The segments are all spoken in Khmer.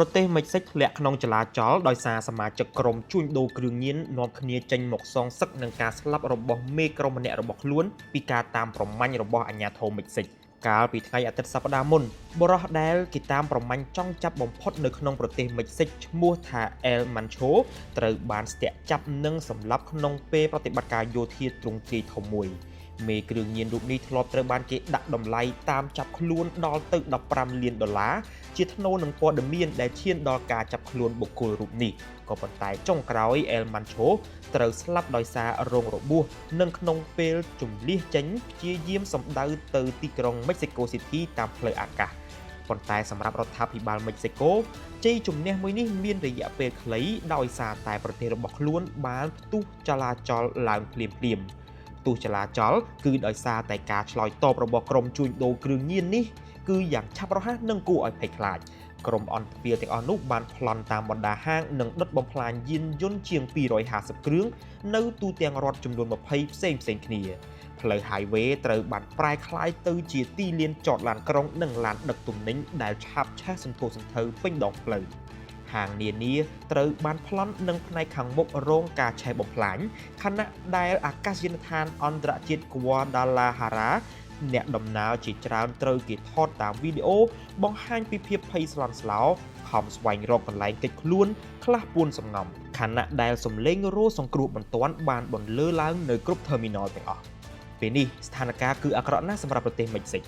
ប្រទេសមិចស៊ិកធ្លាក់ក្នុងចលាចលដោយសារសមាជិកក្រុមជួញដូរគ្រឿងញៀននាំគ្នាចេញមកសងសឹកនឹងការស្លាប់របស់មេក្រុមម្នាក់របស់ខ្លួនពីការតាមប្រមាញ់របស់អាជ្ញាធរមិចស៊ិកកាលពីថ្ងៃអាទិត្យសប្តាហ៍មុនបុរសដែលគេតាមប្រមាញ់ចង់ចាប់បំផុតនៅក្នុងប្រទេសមិចស៊ិកឈ្មោះថាអែលម៉ាន់ឆូត្រូវបានស្ទាក់ចាប់និងសម្លាប់ក្នុងពេលប្រតិបត្តិការយោធាទ្រង់ទ្រាយធំមួយ។ មេគ្រឿងញៀនរូបនេះធ្លាប់ត្រូវបានគេដាក់តម្លៃតាមចាប់ខ្លួនដល់ទៅ15លានដុល្លារជាថ្នូរនឹងព័ត៌មានដែលឈានដល់ការចាប់ខ្លួនបុគ្គលរូបនេះក៏ប៉ុន្តែចុងក្រោយអែលម៉ាន់ឆូត្រូវស្លាប់ដោយសាររងរបួសនិងក្នុងពេលជម្លៀសចេញព្យាយាមសម្ដៅទៅទីក្រុងមិចស៊ិកូស៊ីធីតាមផ្លូវអាកាសប៉ុន្តែសម្រាប់រដ្ឋាភិបាលមិចស៊ិកូជ័យជំនះមួយនេះមានរយៈពេលខ្លីដោយសារតែប្រទេសរបស់ខ្លួនបានផ្ទុះចលាចលឡើងភ្លាមៗ ផ្ទុះចលាចលគឺដោយសារតែការឆ្លើយតបរបស់ក្រុមជួញដូរគ្រឿងញៀននេះគឺយ៉ាងឆាប់រហ័សនិងគួរឲ្យភ័យខ្លាចក្រុមអន្តពាលទាំងអស់នោះបានប្លន់តាមបណ្ដាហាងនិងដុតបំផ្លាញយានយន្តជាង250គ្រឿងនៅទូទាំងរដ្ឋចំនួន20ផ្សេងផ្សេងគ្នាផ្លូវ highway ត្រូវបានប្រែក្លាយទៅជាទីលានចតឡានក្រុងនិងឡានដឹកទំនិញដែលឆាបឆេះសន្ធោសន្ធៅពេញដងផ្លូវហាងនានាត្រូវបានប្លន់និងផ្នែកខាងមុខរងការឆេះបំផ្លាញខណៈដែលអាកាសយានដ្ឋានអន្តរជាតិ Guadalajara អ្នកដំណើរជាច្រើនត្រូវគេថតតាមវីដេអូបង្ហាញពីភាពភ័យស្លន់ស្លោខំស្វែងរកកន្លែងគេចខ្លួនខ្លះពួនសំងំខណៈដែលសំឡេងរោសង្គ្រោះបន្ទាន់បានបន្លឺឡើងនៅគ្រប់ terminal ទាំងអស់ពេលនេះស្ថានភាពគឺអាក្រក់ណាស់សម្រាប់ប្រទេសមិចស៊ិក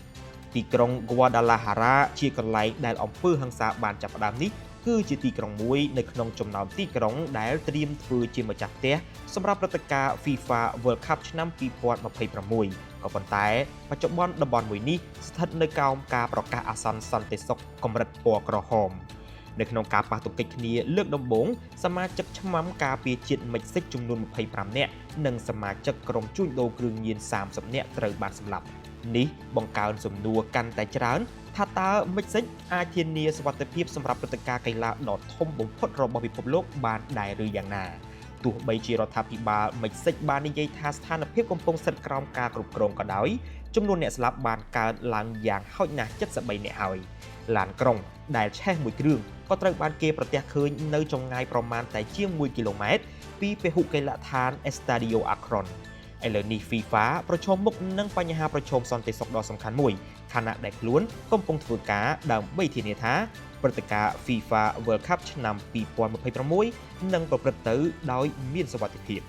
ទីក្រុង Guadalajara ជាកន្លែងដែលអំពើហិង្សាបានចាប់ផ្ដើមនេះគឺជាទីក្រុងមួយនៅក្នុងចំណោមទីក្រុងដែលត្រៀមធ្វើជាម្ចាស់ផ្ទះសម្រាប់ព្រឹត្តិការណ៍ FIFA World Cup ឆ្នាំ2026ក៏ប៉ុន្តែបច្ចុប្បន្នតំបន់មួយនេះស្ថិតនៅក្រោមការប្រកាសអាសន្នសន្តិសុខកម្រិតពណ៌ក្រហមនៅក្នុងការប៉ះទង្គិចគ្នាលើកដំបូងសមាជិកឆ្មាំការពារជាតិមិចស៊ិកចំនួន25នាក់និងសមាជិកក្រុមជួញដូរគ្រឿងញៀន30នាក់ត្រូវបានសម្លាប់នេះបង្កើនសំណួរកាន់តែច្រើនថាតើមិចស៊ិកអាចធានាសុវត្ថិភាពសម្រាប់ព្រឹត្តិការណ៍កីឡាដ៏ធំបំផុតរបស់ពិភពលោកបានដែរឬយ៉ាងណាទោះបីជារដ្ឋាភិបាលមិចស៊ិកបាននិយាយថាស្ថានភាពកំពុងស្ថិតក្រោមការគ្រប់គ្រងក៏ដោយចំនួនអ្នកស្លាប់បានកើនឡើងយ៉ាងហោចណាស់73នាក់ហើយឡានក្រុងដែលឆេះមួយគ្រឿងក៏ត្រូវបានគេប្រទះឃើញនៅចម្ងាយប្រមាណតែជាង1គីឡូម៉ែត្រពីពហុកីឡដ្ឋាន Estadio Akron ឥឡូវនេះ FIFA ប្រឈមមុខនឹងបញ្ហាប្រឈមសន្តិសុខដ៏សំខាន់មួយខណៈដែលខ្លួនកំពុងធ្វើការដើម្បីធានាថាព្រឹត្តិការណ៍ FIFA World Cup ឆ្នាំ2026នឹងប្រព្រឹត្តទៅដោយមានសុវត្ថិភាព។